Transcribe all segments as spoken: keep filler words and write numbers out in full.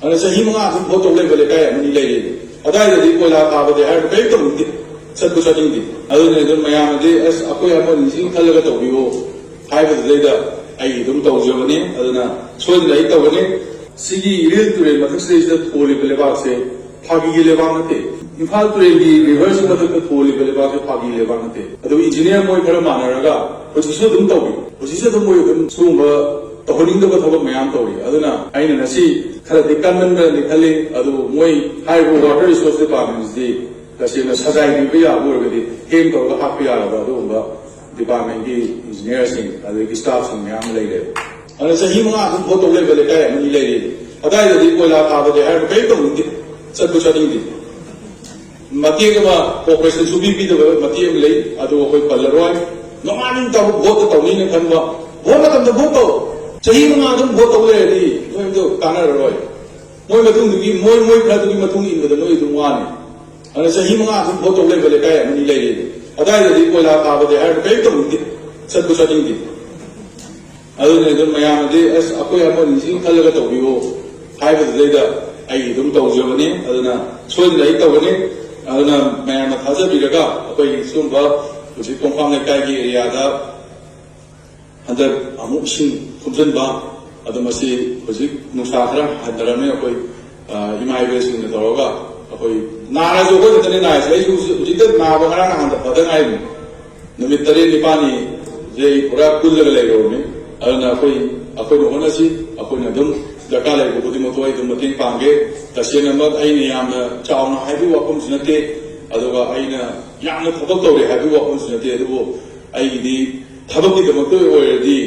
ꯑꯗꯨꯅ ꯆꯍꯤ ꯃꯉꯥ ꯑꯗꯨꯝ ꯚꯣꯠ ꯇꯧ ꯂꯩꯕ ꯂꯩꯀꯥꯏ ꯑꯃꯅꯤ ꯂꯩꯔꯤ꯫ ꯑꯗꯥꯏꯗꯗꯤ ꯀꯣꯏꯂꯥ ꯊꯥꯕꯗꯤ ꯍꯥꯏꯔꯒ ꯀꯔꯤꯝ ꯇꯧꯅꯤꯡꯗꯦ, ꯆꯠꯄ ꯆꯠꯅꯤꯡꯗꯦ꯫ ꯑꯗꯨꯅ ꯑꯗꯨꯝ ꯃꯌꯥꯝꯅꯗꯤ "ꯑꯁ, ꯑꯩꯈꯣꯏ ꯑꯃꯅꯤꯁꯤ ꯈꯜꯂꯒ ꯇꯧꯕꯤꯌꯨ" ꯍꯥꯏꯕꯗꯨꯗꯩꯗ ꯑꯩ ꯑꯗꯨꯝ ꯇꯧꯖꯕꯅꯤ꯫ ꯑꯗꯨꯅ ꯁꯣꯏꯗꯅ ꯑꯩ ꯇꯧꯒꯅꯤ꯫ ꯁꯤꯒꯤ ꯏꯔꯤꯜ ꯇꯨꯔꯦꯜ ꯃꯊꯛꯁꯤꯗꯩꯁꯤꯗ ꯊꯣꯜꯂꯤꯕ ꯂꯩꯕꯥꯛꯁꯦ ꯐꯥꯒꯤꯒꯤ ꯂꯩꯕꯥꯛ ꯅꯠꯇꯦ꯫ ꯏꯝꯐꯥꯜ ꯇꯨꯔꯦꯜꯒꯤ ꯔꯤꯚꯔꯁꯀꯤ ꯃꯊꯛꯇ ꯊꯣꯜꯂꯤꯕ ꯂꯩꯕꯥꯛꯁꯦ ꯐꯥꯒꯤꯒꯤ ꯂꯩꯕꯥꯛ ꯅꯠꯇꯦ꯫ ꯑꯗꯨ ꯏꯟꯖꯤꯅꯤꯌꯥꯔ ꯃꯣꯏ ꯈꯔ ꯃꯥꯟꯅꯔꯒ ꯍꯧꯖꯤꯛꯁꯨ ꯑꯗꯨꯝ ꯇꯧꯔꯤ꯫ ꯍꯧꯖꯤꯛꯁꯨ ꯑꯗꯨꯝ ꯃꯣꯏ ꯑꯗꯨꯝ ꯁꯤꯒꯨꯝꯕ ꯇꯧꯍꯟꯅꯤꯡꯗꯕ ꯊꯕꯛ ꯃꯌꯥꯝ ꯇꯧꯔꯤ꯫ ꯑꯗꯨꯅ ꯑꯩꯅ ꯉꯁꯤ ꯈꯔꯗꯤ ꯀꯟꯃꯟꯕ꯭ꯔꯅꯗꯤ ꯈꯜꯂꯤ꯫ ꯑꯗꯨ ꯃꯣꯏ ꯍꯥꯏꯔꯤꯕ ꯋꯥꯇꯔ ꯔꯤꯁꯣꯔꯁ ꯗꯤꯄꯥꯔꯠꯃꯦꯟꯁꯤꯗꯤ ꯇꯁꯦꯡꯅ ꯁꯖꯥꯏ ꯄꯤꯕ ꯌꯥꯕ ꯑꯣꯏꯔꯒꯗꯤ ꯍꯦꯡ ꯇꯧꯔꯒ ꯍꯥꯠꯄ ꯌꯥꯔꯕ ꯑꯗꯨꯒꯨꯝꯕ ꯗꯤꯄꯥꯔꯠꯃꯦꯟꯒꯤ ꯏꯟꯖꯤꯅꯤꯌꯥꯔꯁꯤꯡ ꯑꯗꯒꯤ ꯁ꯭ꯇꯥꯐꯁꯤꯡ ꯃꯌꯥꯝ ꯑꯃ ꯂꯩꯔꯦꯕ꯫ ꯑꯗꯨꯅ ꯆꯍꯤ ꯃꯉꯥ ꯑꯗꯨꯝ ꯚꯣꯠ ꯇꯧ ꯂꯩꯕ ꯂꯩꯀꯥꯏ ꯑꯃꯅꯤ ꯂꯩꯔꯤ꯫ ꯑꯗꯥꯏꯗꯗꯤ ꯀꯣꯏꯂꯥ ꯊꯥꯕꯗꯤ ꯍꯥꯏꯔꯒ ꯀꯔꯤꯝ ꯇꯧꯅꯤꯡꯗꯦ, ꯆꯠꯄ ꯆꯠꯅꯤꯡꯗꯦ꯫ ꯃꯇꯦꯛ ꯑꯃ ꯀꯣꯔꯄꯣꯔꯦꯁꯟ ꯁꯨꯡꯄꯤ ꯄꯤꯗꯕ ꯃꯇꯦꯛ ꯑꯃ ꯂꯩ, ꯑꯗꯨ ꯑꯩꯈꯣꯏ ꯄꯜꯂꯔꯣꯏ꯫ ꯅꯣꯡꯉꯥꯟꯕ ꯅꯨꯃꯤꯠ ꯇꯥꯕ ꯚꯣꯠꯇ ꯇꯧꯅꯤꯅ ꯈꯟꯕ, ꯚꯣꯠ ꯃꯇꯝꯗ ꯚꯣꯠ ꯇꯧ꯫ ꯆꯍꯤ ꯃꯉꯥ ꯑꯗꯨꯝ ꯚꯣꯠ ꯇꯧ ꯂꯩꯔꯗꯤ ꯅꯣꯏꯗꯣ ꯀꯥꯟꯅꯔꯔꯣꯏ꯫ ꯃꯣꯏ ꯃꯇꯨꯡꯗꯨꯒꯤ, ꯃꯣꯏ, ꯃꯣꯏ ꯈꯔꯗꯨꯒꯤ ꯃꯇꯨꯡ ꯏꯟꯕꯗ ꯅꯣꯏ ꯑꯗꯨꯝ ꯋꯥꯅꯤ꯫ ꯑꯗꯨꯅ ꯆꯍꯤ ꯃꯉꯥ ꯑꯗꯨꯝ ꯚꯣꯠ ꯇꯧ ꯂꯩꯕ ꯂꯩꯀꯥꯏ ꯑꯃꯅꯤ ꯂꯩꯔꯤ꯫ ꯑꯗꯥꯏꯗꯗꯤ ꯀꯣꯏꯂꯥ ꯊꯥꯕꯗꯤ ꯍꯥꯏꯔꯒ ꯀꯔꯤꯝ ꯇꯧꯅꯤꯡꯗꯦ, ꯆꯠꯄ ꯆꯠꯅꯤꯡꯗꯦ꯫ ꯑꯗꯨꯅ ꯑꯗꯨꯝ ꯃꯌꯥꯝꯅꯗꯤ "ꯑꯁ, ꯑꯩꯈꯣꯏ ꯑꯃꯅꯤꯁꯤ ꯈꯜꯂꯒ ꯇꯧꯕꯤꯌꯨ" ꯍꯥꯏꯕꯗꯨꯗꯩꯗ ꯑꯩ ꯑꯗꯨꯝ ꯇꯧꯖꯕꯅꯤ꯫ ꯑꯗꯨꯅ ꯁꯣꯏꯗꯅ ꯑꯩ ꯇꯧꯒꯅꯤ꯫ ꯑꯗꯨꯅ ꯃꯌꯥꯝꯅ ꯊꯥꯖꯕꯤꯔꯒ ꯑꯩꯈꯣꯏꯒꯤ ꯁꯤꯒꯨꯝꯕ ꯍꯧꯖꯤꯛ ꯀꯣꯡꯐꯥꯡ ꯂꯩꯀꯥꯏꯒꯤ ꯑꯦꯔꯤꯌꯥꯗ ꯍꯟꯗꯛ ꯑꯃꯨꯛ ꯏꯁꯤꯡ ꯊꯨꯝꯖꯤꯟꯕ, ꯑꯗꯨ ꯃꯁꯤ ꯍꯧꯖꯤꯛ ꯅꯨꯡꯁꯥ ꯈꯔ ꯍꯟꯊꯔꯝꯃꯤ꯫ ꯑꯩꯈꯣꯏ, ꯑ, ꯏꯃꯥ ꯏꯕꯦꯜꯁꯤꯡꯅ ꯇꯧꯔꯒ ꯑꯩꯈꯣꯏ ꯅꯥꯔꯁꯨ ꯑꯩꯈꯣꯏ ꯈꯛꯇꯅꯤ ꯅꯥꯔꯤꯁꯦ꯫ ꯑꯩꯁꯨ ꯍꯧꯖꯤꯛ, ꯍꯧꯖꯤꯛꯇ ꯅꯥꯕ ꯉꯔꯥꯡ ꯅꯍꯥꯟꯗ ꯐꯗ ꯉꯥꯏꯔꯤꯕꯅꯤ꯫ ꯅꯨꯃꯤꯠ ꯇꯔꯦꯠ ꯅꯤꯄꯥꯜꯅꯤꯁꯦ ꯑꯩ ꯄꯨꯔꯥ ꯀꯨꯜꯂꯒ ꯂꯩꯔꯨꯔꯕꯅꯤ꯫ ꯑꯗꯨꯅ ꯑꯩꯈꯣꯏ, ꯑꯩꯈꯣꯏꯅ ꯍꯣꯠꯅꯁꯤ, ꯑꯩꯈꯣꯏꯅ ꯑꯗꯨꯝ ꯗꯔꯀꯥꯔ ꯂꯩꯕ ꯈꯨꯗꯤꯡꯃꯛꯇꯣ ꯑꯩ ꯑꯗꯨꯝ ꯃꯇꯦꯡ ꯄꯥꯡꯒꯦ꯫ ꯇꯁꯦꯡꯅꯃꯛ ꯑꯩꯅ ꯌꯥꯝꯅ ꯆꯥꯎꯅ ꯍꯥꯏꯕꯒꯤ ꯋꯥꯐꯝꯁꯨ ꯅꯠꯇꯦ, ꯑꯗꯨꯒ ꯑꯩꯅ ꯌꯥꯝꯅ ꯊꯕꯛ ꯇꯧꯔꯦ ꯍꯥꯏꯕꯒꯤ ꯋꯥꯐꯝꯁꯨ ꯅꯠꯇꯦ꯫ ꯑꯗꯨꯕꯨ ꯑꯩꯒꯤꯗꯤ ꯊꯕꯛꯀꯤꯗꯃꯛꯇ ꯑꯣꯏꯔꯗꯤ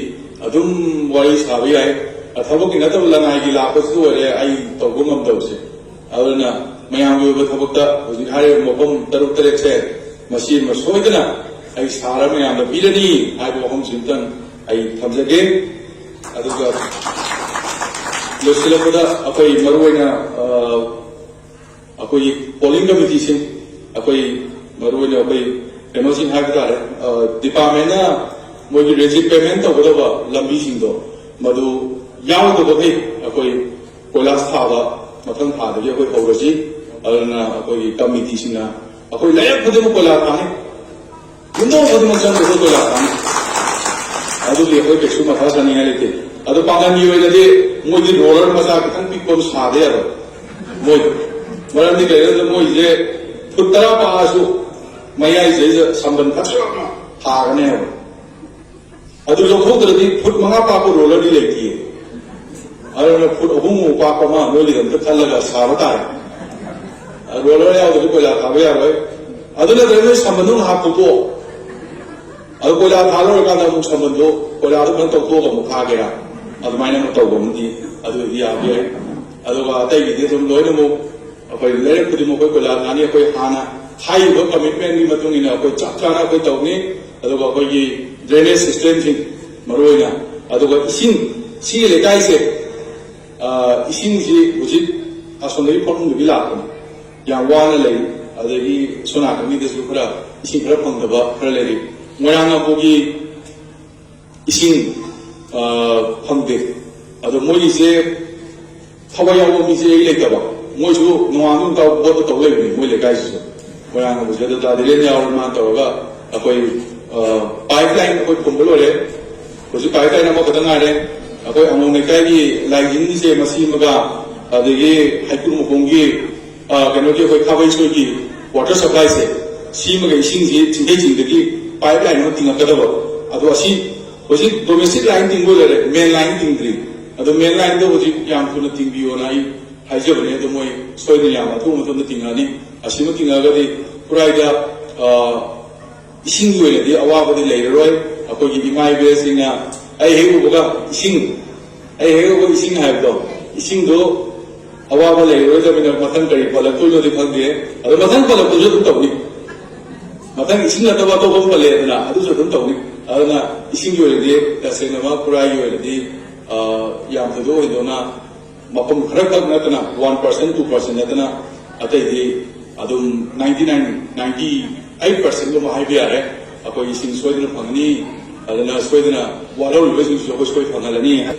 ꯑꯗꯨꯝ ꯋꯥꯔꯤ ꯁꯥꯕ ꯌꯥꯏ꯫ ꯑ, ꯊꯕꯛꯀꯤ ꯅꯠꯇꯕ ꯂꯅꯥꯏꯒꯤ ꯂꯥꯛꯄꯁꯤꯗ ꯑꯣꯏꯔꯦ ꯑꯩ ꯇꯧꯕ ꯉꯝꯗꯕꯁꯦ꯫ ꯑꯗꯨꯅ ꯃꯌꯥꯝꯒꯤ ꯑꯣꯏꯕ ꯊꯕꯛꯇ ꯍꯧꯖꯤꯛ ꯍꯥꯏꯔꯤꯕ ꯃꯐꯝ ꯇꯔꯨꯛ ꯇꯔꯦꯠꯁꯦ, ꯃꯁꯤ ꯑꯃ ꯁꯣꯏꯗꯅ ꯑꯩ ꯁꯥꯔ ꯃꯌꯥꯝꯗ ꯄꯤꯔꯅꯤ ꯍꯥꯏꯕ ꯋꯥꯐꯝꯁꯤꯃꯇꯪ ꯑꯩ ꯊꯝꯖꯒꯦ꯫ ꯑꯗꯨꯒ ꯂꯣꯏꯁꯤꯜꯂꯛꯄꯗ ꯑꯩꯈꯣꯏ ꯃꯔꯨꯑꯣꯏꯅ, ꯑ, ꯑꯩꯈꯣꯏꯒꯤ ꯄꯣꯂꯤꯡ ꯀꯃꯤꯇꯤꯁꯤꯡ, ꯑꯩꯈꯣꯏ ꯃꯔꯨꯑꯣꯏꯅ ꯑꯩꯈꯣꯏ ꯀꯩꯅꯣꯁꯤꯡ ꯍꯥꯏꯕ ꯇꯥꯔꯦ, ꯑ, ꯗꯤꯄꯥꯔꯠꯃꯦꯟꯅ ꯃꯣꯏꯒꯤ ꯔꯦꯖꯤꯠ ꯄꯦꯃꯦꯟ ꯇꯧꯒꯗꯕ ꯂꯝꯕꯤꯁꯤꯡꯗꯣ ꯃꯗꯨ ꯌꯥꯎꯗꯕꯈꯩ ꯑꯩꯈꯣꯏ ꯀꯣꯏꯂꯥꯁ ꯊꯥꯕ ꯃꯊꯪ ꯊꯥꯗꯒꯤ ꯑꯩꯈꯣꯏ ꯍꯧꯔꯁꯤ꯫ ꯑꯗꯨꯅ ꯑꯩꯈꯣꯏꯒꯤ ꯀꯃꯤꯇꯤꯁꯤꯡꯅ ꯑꯩꯈꯣꯏ ꯂꯩꯔꯛ ꯈꯨꯗꯤꯡꯃꯛ ꯀꯣꯏꯂꯥ ꯊꯥꯅꯤ, ꯌꯨꯝꯊꯣꯡ ꯈꯨꯗꯤꯡꯃꯛ ꯆꯪꯗꯕ ꯀꯣꯏꯂꯥ ꯊꯥꯅꯤ꯫ ꯑꯗꯨꯒꯤ ꯑꯩꯈꯣꯏ ꯀꯩꯁꯨ ꯃꯊꯥ ꯁꯥꯅꯤꯡꯉꯥꯏ ꯂꯩꯇꯦ꯫ ꯑꯗꯣ ꯄꯥꯡꯒꯜꯒꯤ ꯑꯣꯏꯅꯗꯤ ꯃꯣꯏꯗꯤ ꯔꯣꯂꯔ ꯃꯆꯥ ꯈꯤꯇꯪ ꯄꯤꯛꯄ ꯑꯃ ꯁꯥꯗ ꯌꯥꯔꯣꯏ꯫ ꯃꯣꯏ ꯃꯔꯝꯗꯤ ꯀꯩꯒꯤꯅꯣꯗ ꯃꯣꯏꯁꯦ ꯐꯨꯠ ꯇꯔꯥ ꯄꯥꯛꯑꯁꯨ ꯃꯌꯥꯏꯁꯤꯗꯩꯗ ꯁꯝꯕꯜ ꯐꯖꯕ ꯑꯃ ꯊꯥꯒꯅꯦꯕ꯫ ꯑꯗꯨ ꯂꯧꯊꯣꯛꯇ꯭ꯔꯗꯤ ꯐꯨꯠ ꯃꯉꯥ ꯄꯥꯛꯄ ꯔꯣꯂꯔꯗꯤ ꯂꯩꯇꯦ꯫ ꯑꯗꯨꯅ ꯐꯨꯠ ꯑꯍꯨꯝꯃꯨꯛ ꯄꯥꯛꯄ ꯑꯃ ꯅꯣꯏꯒꯤꯗꯃꯛꯇ ꯈꯜꯂꯒ ꯁꯥꯕ ꯇꯥꯔꯦ꯫ ꯔꯣꯂꯔ ꯌꯥꯎꯗ꯭ꯔꯗꯤ ꯀꯣꯏꯂꯥ ꯊꯥꯕ ꯌꯥꯔꯣꯏ꯫ ꯑꯗꯨ ꯅꯠꯇ꯭ꯔꯒ ꯅꯣꯏ ꯁꯝꯕꯜꯗꯣ ꯉꯥꯏꯍꯥꯛ ꯐꯨꯠꯇꯣꯛꯑꯣ꯫ ꯑꯗꯨ ꯀꯣꯏꯂꯥ ꯊꯥ ꯂꯣꯏꯔꯀꯥꯟꯗ ꯑꯃꯨꯛ ꯁꯝꯕꯜꯗꯣ ꯀꯣꯏꯂꯥꯗꯣ ꯐꯖꯅ ꯇꯧꯊꯣꯛꯑꯒ ꯑꯃꯨꯛ ꯊꯥꯒꯦꯔꯥ? ꯑꯗꯨꯃꯥꯏꯅ ꯑꯃꯨꯛ ꯇꯧꯕ ꯑꯃꯗꯤ ꯑꯗꯨ ꯑꯣꯏꯗꯤ ꯌꯥꯕ ꯌꯥꯏ꯫ ꯑꯗꯨꯒ ꯑꯇꯩꯒꯤꯗꯤ ꯑꯗꯨꯝ ꯂꯣꯏꯅꯃꯛ ꯑꯩꯈꯣꯏ ꯂꯩꯔꯛ ꯈꯨꯗꯤꯡꯃꯛ ꯑꯩꯈꯣꯏ ꯀꯣꯏꯂꯥ ꯊꯥꯅꯤ꯫ ꯑꯩꯈꯣꯏ ꯍꯥꯟꯅ ꯍꯥꯏꯔꯤꯕ ꯀꯃꯤꯠꯃꯦꯟꯒꯤ ꯃꯇꯨꯡ ꯏꯟꯅ ꯑꯩꯈꯣꯏ ꯆꯞ ꯆꯥꯅ ꯑꯩꯈꯣꯏ ꯇꯧꯅꯤ꯫ ꯑꯗꯨꯒ ꯑꯩꯈꯣꯏꯒꯤ ꯗ꯭ꯔꯦꯅꯦꯖ ꯁꯤꯁꯇꯦꯝꯁꯤꯡ ꯃꯔꯨ ꯑꯣꯏꯅ, ꯑꯗꯨꯒ ꯏꯁꯤꯡ, ꯁꯤꯒꯤ ꯂꯩꯀꯥꯏꯁꯦ, ꯑ, ꯏꯁꯤꯡꯁꯤ ꯍꯧꯖꯤꯛ ꯑꯁꯣꯝꯗꯒꯤ ꯐꯥꯎꯔꯝꯗꯒꯤ ꯂꯥꯛꯄꯅꯤ, ꯌꯥꯝ ꯋꯥꯅ ꯂꯩ꯫ ꯑꯗꯒꯤ ꯁꯣꯝ ꯅꯥꯀꯟꯒꯤꯗꯁꯨ ꯈꯔ ꯏꯁꯤꯡ ꯈꯔ ꯐꯪꯗꯕ ꯈꯔ ꯂꯩꯔꯤ꯫ ꯃꯣꯏꯔꯥꯡ ꯉꯥꯄꯣꯛꯒꯤ ꯏꯁꯤꯡ, ꯑ, ꯐꯪꯗꯦ꯫ ꯑꯗꯣ ꯃꯣꯏꯒꯤꯁꯦ ꯊꯋꯥꯏ ꯌꯥꯎꯕ ꯃꯤꯁꯦ ꯑꯩ ꯂꯩꯇꯕ꯫ ꯃꯣꯏꯁꯨ ꯅꯣꯡꯉꯥꯟꯕ ꯅꯨꯃꯤꯠ ꯇꯥꯕ ꯚꯣꯠꯇ ꯇꯧ ꯂꯩꯕꯅꯤ ꯃꯣꯏ ꯂꯩꯀꯥꯏꯁꯤꯁꯨ꯫ ꯃꯣꯏꯔꯥꯡ ꯍꯧꯖꯤꯛ ꯑꯗꯨ ꯇꯥꯗꯤꯔꯦꯟ ꯌꯥꯎꯔ ꯃꯥꯅ ꯇꯧꯔꯒ ꯑꯩꯈꯣꯏ, ꯑ, ꯄꯥꯏꯞ ꯂꯥꯏꯟ ꯑꯩꯈꯣꯏ ꯐꯨꯝꯕ ꯂꯣꯏꯔꯦ꯫ ꯍꯧꯖꯤꯛ ꯄꯥꯏꯞ ꯂꯥꯏꯟ ꯑꯃꯈꯛꯇ ꯉꯥꯏꯔꯦ꯫ ꯑꯩꯈꯣꯏ ꯑꯉꯣꯝ ꯂꯩꯀꯥꯏꯒꯤ ꯂꯥꯏꯖꯤꯟꯁꯦ ꯃꯁꯤ ꯑꯃꯒ, ꯑꯗꯒꯤ ꯍꯩꯀ꯭ꯔꯨ ꯃꯈꯣꯡꯒꯤ, ꯑ, ꯀꯩꯅꯣꯒꯤ ꯑꯩꯈꯣꯏ ꯈꯥꯕꯩ ꯁꯣꯏꯒꯤ ꯋꯥꯇꯔ ꯁꯄ꯭ꯂꯥꯏꯁꯦ, ꯁꯤꯃꯒ ꯏꯁꯤꯡꯁꯤ ꯆꯤꯡꯈꯩ ꯆꯤꯡꯗꯒꯤ ꯄꯥꯏꯞ ꯂꯥꯏꯟ ꯑꯃ ꯇꯤꯡꯉꯛꯀꯗꯕ꯫ ꯑꯗꯣ ꯑꯁꯤ ꯍꯧꯖꯤꯛ ꯗꯣꯃꯦꯁꯇꯤꯛ ꯂꯥꯏꯟ ꯇꯤꯡꯕ ꯂꯣꯏꯔꯦ, ꯃꯦꯟ ꯂꯥꯏꯟ ꯇꯤꯡꯗ꯭ꯔꯤ꯫ ꯑꯗꯣ ꯃꯦꯟ ꯂꯥꯏꯟꯗꯣ ꯍꯧꯖꯤꯛ ꯌꯥꯝ ꯊꯨꯅ ꯇꯤꯡꯕꯤꯌꯣꯅ ꯑꯩ ꯍꯥꯏꯖꯕꯅꯦ꯫ ꯑꯗꯣ ꯃꯣꯏ ꯁꯣꯏꯗꯅ ꯌꯥꯝ ꯑꯊꯨꯕ ꯃꯇꯝꯗ ꯇꯤꯡꯉꯛꯑꯅꯤ꯫ ꯑꯁꯤꯃ ꯇꯤꯡꯉꯛꯑꯒꯗꯤ ꯈꯨꯔꯥꯏꯗ, ꯑ, ꯏꯁꯤꯡꯒꯤ ꯑꯣꯏꯅꯗꯤ ꯑꯋꯥꯕꯗꯤ ꯂꯩꯔꯔꯣꯏ꯫ ꯑꯩꯈꯣꯏꯒꯤ ꯏꯃꯥ ꯏꯕꯦꯜꯁꯤꯡꯅ ꯑꯩ ꯍꯦꯛ ꯎꯕꯒ ꯏꯁꯤꯡ, ꯑꯩ ꯍꯦꯛ ꯎꯕꯒ ꯏꯁꯤꯡ ꯍꯥꯏꯕꯗꯣ, ꯏꯁꯤꯡꯗꯣ ꯑꯋꯥꯕ ꯂꯩꯔꯔꯣꯏꯗꯕꯅꯤꯅ ꯃꯊꯪ ꯀꯔꯤ ꯄꯜꯂꯛꯇꯣꯏꯅꯣꯗꯤ ꯈꯪꯗꯦ꯫ ꯑꯗꯣ ꯃꯊꯪ ꯄꯜꯂꯛꯄꯁꯨ ꯑꯗꯨꯝ ꯇꯧꯅꯤ꯫ ꯃꯊꯪ ꯏꯁꯤꯡ ꯅꯠꯇꯕ ꯑꯇꯣꯞꯄ ꯑꯃ ꯄꯜꯂꯛꯑꯦꯗꯅ, ꯑꯗꯨꯁꯨ ꯑꯗꯨꯝ ꯇꯧꯅꯤ꯫ ꯑꯗꯨꯅ ꯏꯁꯤꯡꯒꯤ ꯑꯣꯏꯅꯗꯤ ꯇꯁꯦꯡꯅꯃꯛ ꯈꯨꯔꯥꯏꯒꯤ ꯑꯣꯏꯅꯗꯤ, ꯑ, ꯌꯥꯝ ꯊꯣꯏꯗꯣꯛ ꯍꯦꯟꯗꯣꯛꯅ ꯃꯐꯝ ꯈꯔꯈꯛ ꯅꯠꯇꯅ, ꯋꯥꯟ ꯄꯥꯔꯁꯦꯟ, ꯇꯨ ꯄꯥꯔꯁꯦꯟ ꯅꯠꯇꯅ, ꯑꯇꯩꯗꯤ ꯑꯗꯨꯝ ꯅꯥꯏꯟꯇꯤ ꯅꯥꯏꯟ, ꯅꯥꯏꯟꯇꯤ ꯑꯩꯠ ꯄꯥꯔꯁꯦꯟꯒꯨꯝꯕ ꯍꯥꯏꯕ ꯌꯥꯔꯦ꯫ ꯑꯩꯈꯣꯏ ꯏꯁꯤꯡ ꯁꯣꯏꯗꯅ ꯐꯪꯒꯅꯤ꯫ ꯑꯗꯨꯅ ꯁꯣꯏꯗꯅ ꯋꯥꯠꯍꯧꯔꯤꯕꯁꯤꯡꯁꯤꯁꯨ ꯑꯩꯈꯣꯏ ꯁꯣꯏ ꯐꯪꯍꯜꯂꯅꯤ꯫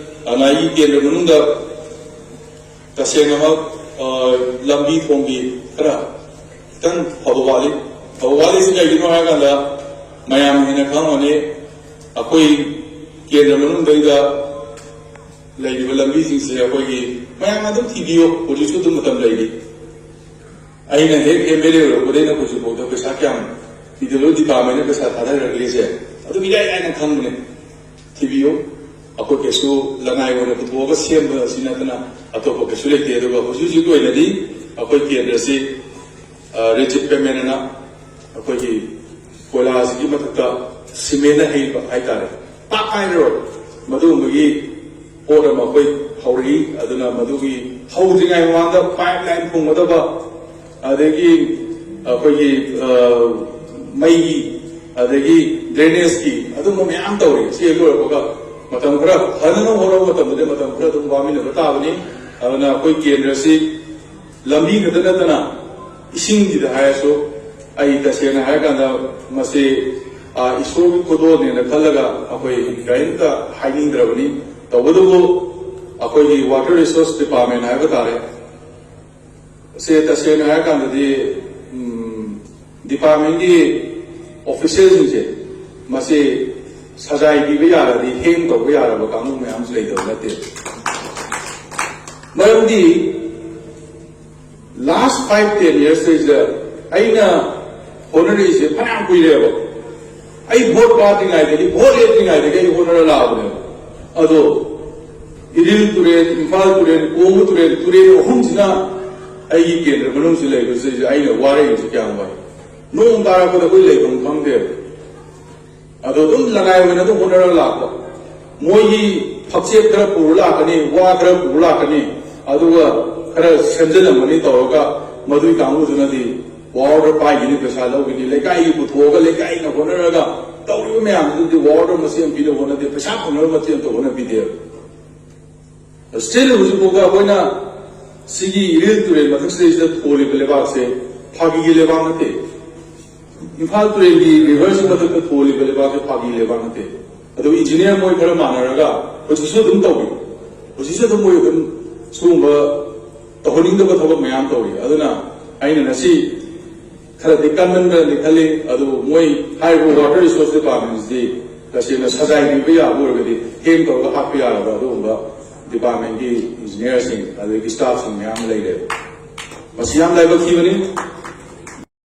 ꯑꯗꯨꯅ ꯑꯩꯒꯤ ꯀꯦꯟꯗ꯭ꯔ ꯃꯅꯨꯡꯗ ꯇꯁꯦꯡꯅꯃꯛ, ꯑ, ꯂꯝꯕꯤ ꯊꯣꯡꯒꯤ ꯈꯔ ꯈꯤꯇꯪ ꯐꯕ ꯋꯥꯠꯂꯤ꯫ ꯐꯕ ꯋꯥꯠꯂꯤꯁꯤ ꯀꯩꯒꯤꯅꯣ ꯍꯥꯏꯔꯀꯥꯟꯗ, ꯃꯌꯥꯝ ꯍꯦꯟꯅ ꯈꯪꯉꯝꯒꯅꯤ, ꯑꯩꯈꯣꯏ ꯀꯦꯟꯗ꯭ꯔ ꯃꯅꯨꯡꯗꯩꯗ ꯂꯩꯔꯤꯕ ꯂꯝꯕꯤꯁꯤꯡꯁꯦ ꯑꯩꯈꯣꯏꯒꯤ ꯃꯌꯥꯝꯅ ꯑꯗꯨꯝ ꯊꯤꯕꯤꯌꯨ, ꯍꯧꯖꯤꯛꯁꯨ ꯑꯗꯨꯝ ꯃꯇꯝ ꯂꯩꯔꯤ꯫ ꯑꯩꯅ ꯍꯦꯛ ꯑꯦꯝ ꯑꯦꯜ ꯑꯦ ꯑꯣꯏꯔꯛꯄꯗꯩꯅ ꯍꯧꯖꯤꯛꯐꯥꯎꯗ ꯄꯩꯁꯥ ꯀꯌꯥꯝ ꯄꯤꯗꯕ ꯗꯤꯄꯥꯔꯠꯃꯦꯟꯅ ꯄꯩꯁꯥ ꯊꯥꯗꯔꯛꯂꯤꯁꯦ ꯑꯗꯨꯝ ꯏꯔꯥꯏ ꯂꯥꯏꯅ ꯈꯪꯕꯅꯦ꯫ ꯊꯤꯕꯤꯌꯨ꯫ ꯑꯩꯈꯣꯏ ꯀꯩꯁꯨ ꯂꯅꯥꯏ ꯑꯣꯏꯅ ꯄꯨꯊꯣꯛꯑꯒ ꯁꯦꯝꯕ ꯑꯁꯤ ꯅꯠꯇꯅ ꯑꯇꯣꯞꯄ ꯀꯩꯁꯨ ꯂꯩꯇꯦ꯫ ꯑꯗꯨꯒ ꯍꯧꯖꯤꯛ ꯍꯧꯖꯤꯛꯀꯤ ꯑꯣꯏꯅꯗꯤ ꯑꯩꯈꯣꯏ ꯀꯦꯟꯗ꯭ꯔꯁꯤ, ꯑ, ꯔꯤꯖꯤꯠ ꯄꯦꯃꯦꯟ ꯑꯅ ꯑꯩꯈꯣꯏꯒꯤ ꯀꯣꯏꯂꯥꯁꯤꯒꯤ ꯃꯊꯛꯇ ꯁꯤꯃꯦꯟꯅ ꯍꯩꯕ ꯍꯥꯏꯇꯥꯔꯦ, ꯄꯥꯛ ꯍꯥꯏꯔꯔꯣꯏ, ꯃꯗꯨꯒꯨꯝꯕꯒꯤ ꯄꯣꯠ ꯑꯃ ꯑꯩꯈꯣꯏ ꯍꯧꯔꯛꯏ꯫ ꯑꯗꯨꯅ ꯃꯗꯨꯒꯤ ꯍꯧꯗ꯭ꯔꯤꯉꯩ ꯃꯃꯥꯡꯗ ꯄꯥꯏꯞ ꯂꯥꯏꯟ ꯐꯨꯝꯒꯗꯕ, ꯑꯗꯒꯤ ꯑꯩꯈꯣꯏꯒꯤ, ꯑ, ꯃꯩꯒꯤ, ꯑꯗꯒꯤ ꯗ꯭ꯔꯦꯅꯦꯖꯀꯤ ꯑꯗꯨꯝꯕ ꯃꯌꯥꯝ ꯇꯧꯔꯤ꯫ ꯁꯤ ꯍꯦꯛ ꯂꯣꯏꯔꯛꯄꯒ ꯃꯇꯝ ꯈꯔ ꯐꯅꯅꯕ ꯍꯣꯠꯅꯕ ꯃꯇꯝꯗꯗꯤ ꯃꯇꯝ ꯈꯔ ꯑꯗꯨꯝ ꯋꯥꯃꯤꯟꯅꯕ ꯇꯥꯕꯅꯤ꯫ ꯑꯗꯨꯅ ꯑꯩꯈꯣꯏ ꯀꯦꯟꯗ꯭ꯔꯁꯤ ꯂꯝꯕꯤ ꯈꯛꯇ ꯅꯠꯇꯅ ꯏꯁꯤꯡꯒꯤꯗ ꯍꯥꯏꯔꯁꯨ, ꯑꯩ ꯇꯁꯦꯡꯅ ꯍꯥꯏꯔꯀꯥꯟꯗ ꯃꯁꯤ, ꯑ, ꯏꯁꯣꯔꯒꯤ ꯈꯨꯗꯣꯜꯅꯦꯅ ꯈꯜꯂꯒ ꯑꯩꯈꯣꯏ ꯀꯔꯤꯝꯇ ꯍꯥꯏꯅꯤꯡꯗ꯭ꯔꯕꯅꯤ꯫ ꯇꯧꯕꯇꯕꯨ ꯑꯩꯈꯣꯏꯒꯤ ꯋꯥꯇꯔ ꯔꯤꯁꯣꯔꯁ ꯗꯤꯄꯥꯔꯠꯃꯦꯟ ꯍꯥꯏꯕ ꯇꯥꯔꯦ, ꯁꯦ ꯇꯁꯦꯡꯅ ꯍꯥꯏꯔꯀꯥꯟꯗꯗꯤ, ꯎꯝ, ꯗꯤꯄꯥꯔꯠꯃꯦꯟꯒꯤ ꯑꯣꯐꯤꯁꯤꯌꯦꯜꯁꯤꯡꯁꯦ ꯃꯁꯤ ꯁꯖꯥꯏ ꯄꯤꯕ ꯌꯥꯔꯗꯤ ꯍꯦꯡ ꯇꯧꯕ ꯌꯥꯔꯕ ꯀꯥꯡꯕꯨ ꯃꯌꯥꯝꯁꯨ ꯂꯩꯇꯕ ꯅꯠꯇꯦ꯫ ꯃꯔꯝꯗꯤ last five ten years ꯁꯤꯗ ꯑꯩꯅ ꯍꯣꯠꯅꯔꯛꯏꯁꯦ ꯐꯅꯌꯥꯝ ꯀꯨꯏꯔꯦꯕ꯫ ꯑꯩ ꯚꯣꯠ ꯀꯥꯗ꯭ꯔꯤꯉꯩꯗꯒꯤ, ꯚꯣꯠ ꯂꯦꯞꯇ꯭ꯔꯤꯉꯩꯗꯒꯤ ꯑꯩ ꯍꯣꯠꯅꯔ ꯂꯥꯛꯑꯕꯅꯦꯕ꯫ ꯑꯗꯣ ꯏꯔꯤꯜ ꯇꯨꯔꯦꯜ, ꯏꯝꯐꯥꯜ ꯇꯨꯔꯦꯜ, ꯀꯣꯡꯕ ꯇꯨꯔꯦꯜ, ꯇꯨꯔꯦꯜ ꯑꯍꯨꯝꯁꯤꯅ ꯑꯩꯒꯤ ꯀꯦꯟꯗ꯭ꯔ ꯃꯅꯨꯡꯁꯤ ꯂꯩꯕꯁꯤꯗ ꯑꯩꯅ ꯋꯥꯔꯛꯏꯁꯦ ꯀꯌꯥꯝ ꯋꯥꯏ꯫ ꯅꯣꯡ ꯇꯥꯔꯛꯄꯗ ꯑꯩꯈꯣꯏ ꯂꯩꯐꯝ ꯈꯪꯗꯦꯕ꯫ ꯑꯗꯣ ꯑꯗꯨꯝ ꯂꯅꯥꯏ ꯑꯣꯏꯅ ꯑꯗꯨꯝ ꯍꯣꯠꯅꯔꯒ ꯂꯥꯛꯄ꯫ ꯃꯣꯏꯒꯤ ꯐꯛꯆꯦꯠ ꯈꯔ ꯄꯨꯔ ꯂꯥꯛꯀꯅꯤ, ꯋꯥ ꯈꯔ ꯄꯨꯔ ꯂꯥꯛꯀꯅꯤ, ꯑꯗꯨꯒ ꯈꯔ ꯁꯦꯝꯖꯤꯜꯂꯝꯃꯅꯤ ꯇꯧꯔꯒ ꯃꯗꯨꯒꯤ ꯀꯥꯡꯕꯨꯗꯨꯅꯗꯤ ꯋꯥꯔꯗꯔ ꯄꯥꯏꯈꯤꯅꯤ, ꯄꯩꯁꯥ ꯂꯧꯈꯤꯅꯤ, ꯂꯩꯀꯥꯏꯒꯤ ꯄꯨꯊꯣꯛꯑꯒ ꯂꯩꯀꯥꯏꯅ ꯍꯣꯠꯅꯔꯒ ꯇꯧꯔꯤꯕ ꯃꯌꯥꯝꯗꯨꯗꯤ ꯋꯥꯔꯗꯔ ꯃꯁꯤꯡ ꯄꯤꯅꯕ ꯍꯣꯠꯅꯗꯦ, ꯄꯩꯁꯥ ꯐꯪꯅꯕ ꯃꯇꯦꯡ ꯑꯝꯇ ꯍꯣꯠꯅꯕꯤꯗꯦꯕ꯫ ꯁ꯭ꯇꯤꯜ ꯍꯧꯖꯤꯛꯐꯥꯎꯗ ꯑꯩꯈꯣꯏꯅ ꯁꯤꯒꯤ ꯏꯔꯤꯜ ꯇꯨꯔꯦꯜ ꯃꯊꯛꯁꯤꯗꯩꯁꯤꯗ ꯊꯣꯜꯂꯤꯕ ꯂꯩꯕꯥꯛꯁꯦ ꯐꯥꯒꯤꯒꯤ ꯂꯩꯕꯥꯛ ꯅꯠꯇꯦ꯫ ꯏꯝꯐꯥꯜ ꯇꯨꯔꯦꯜꯒꯤ ꯔꯤꯚꯔꯁꯀꯤ ꯃꯊꯛꯇ ꯊꯣꯜꯂꯤꯕ ꯂꯩꯕꯥꯛꯁꯦ ꯐꯥꯒꯤ ꯂꯩꯕꯥꯛ ꯅꯠꯇꯦ꯫ ꯑꯗꯨꯒ ꯏꯟꯖꯤꯅꯤꯌꯥꯔ ꯃꯣꯏ ꯈꯔ ꯃꯥꯟꯅꯔꯒ ꯍꯧꯖꯤꯛꯁꯨ ꯑꯗꯨꯝ ꯇꯧꯏ꯫ ꯍꯧꯖꯤꯛꯁꯨ ꯑꯗꯨꯝ ꯃꯣꯏ ꯑꯗꯨꯝ ꯁꯤꯒꯨꯝꯕ ꯇꯧꯍꯟꯅꯤꯡꯗꯕ ꯊꯕꯛ ꯃꯌꯥꯝ ꯇꯧꯔꯤ꯫ ꯑꯗꯨꯅ ꯑꯩꯅ ꯉꯁꯤ ꯈꯔꯗꯤ ꯀꯟꯃꯟꯕ꯭ꯔꯅꯗꯤ ꯈꯜꯂꯤ꯫ ꯑꯗꯨ ꯃꯣꯏ ꯍꯥꯏꯔꯤꯕ water resource departmentꯁꯤꯗꯤ ꯇꯁꯦꯡꯅ ꯁꯖꯥꯏ ꯄꯤꯕ ꯌꯥꯕ ꯑꯣꯏꯔꯒꯗꯤ ꯍꯦꯡ ꯇꯧꯔꯒ ꯍꯥꯠꯄ ꯌꯥꯔꯕ ꯑꯗꯨꯒꯨꯝꯕ departmentꯀꯤ engineerꯁꯤꯡ ꯑꯗꯒꯤ staffꯁꯤꯡ ꯃꯌꯥꯝ ꯑꯃ ꯂꯩꯔꯦ꯫ ꯃꯁꯤ ꯌꯥꯝ ꯂꯥꯏꯕꯛ ꯊꯤꯕꯅꯤ꯫